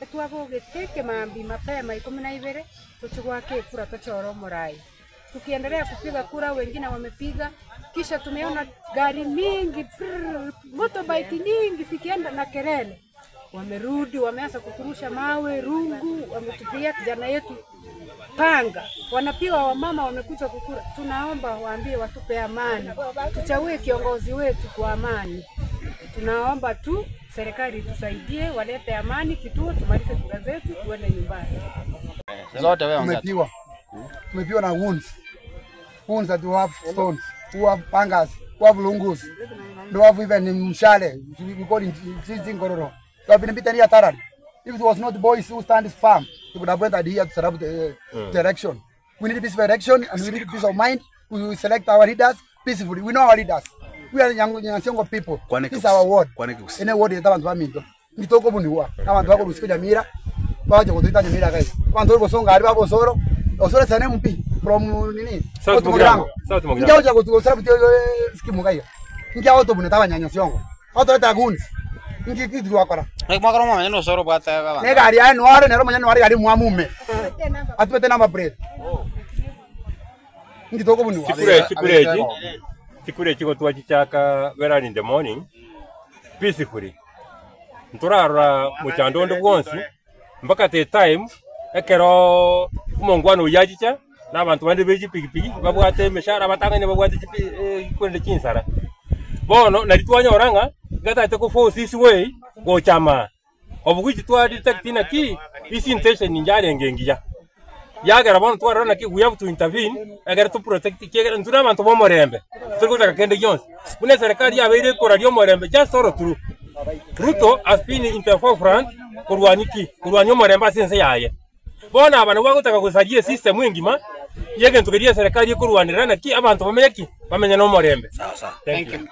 Etwabogete ekemambia mapema ikomi na ibere tochie goaka ekura tochore omorai. Tukiendelea kupiga kura wengine wamepiga, kisha tumeona gari mingi prrrr, motorbike nyingi zikienda na kelele. Wamerudi wameanza kuturusha mawe, rungu, wametupigia kijana yetu panga, wanapiga wamama wamekuja kukura. Tunaomba waambie watupe amani, tuchague kiongozi wetu kwa amani. Tunaomba tu serikali itusaidie, walete amani kituo, tumalize kura zetu tuende nyumbani. Zote wewe ongea. Tumepiwa, tumepiwa na wounds wounds that we have stones, who have pangas, who have lungus, they have even mshale, we call it chingororo. They have been beaten here thoroughly. If it was not boys who stand firm, they would have went here to set up the, the election. We need peaceful election and we need peace of mind. We will select our leaders peacefully. We know our leaders. We are Nyansiongo people. Kwane This is our ward. Kwane Kikusi. Ene ward yeta abantu baminto. Ngitoko buniwa. Abantu bako lusiko Nyamira. Baje kutuita Nyamira guys. Abantu bosonga ari babosoro. Osoro sane mpi from nini? South Mugirango. South Mugirango. Njaoja kutu sara kuti skimu kaiga. Njaoto bune tabanya Nyansiongo. Auto eta goons. Ngi kitu wakora. Mwakora mwana no soro bwata baba. Ne gari ya nware nero manya nware gari mwamume. Atubete number plate. Ngitoko buniwa. Chikure chikure echi chikure echi gotwachichaka very early in the morning peacefully ntorarora mochando onde bwonsi mpaka the time ekero omongwana oyio achicha na abanto bande be chipikipiki babwate emeshahara abatang'ani babwate chipi korende chinsara. Bono nari twanyora ng'a iga tagete ko force his way gocha amaa. Oboguchi twa detect naki his intention yarenge engiya. Yagera bono twarora naki we have to intervene egere to protect ekiagera intwe na abanto ba omorembe, tori gotaka kende gionsi. Buna eserekari yabeire ekoraria omorembe just all through. Ruto has been in the forefront korwania ki? Korwania omorembe ase ense yaye. Bono aba nabwo bagotaka gosaria esystem engima ya egento keria eserekari ekorwanerera naki abanto bamenye ki? Bamenye na omorembe. Sawa sawa. Thank you.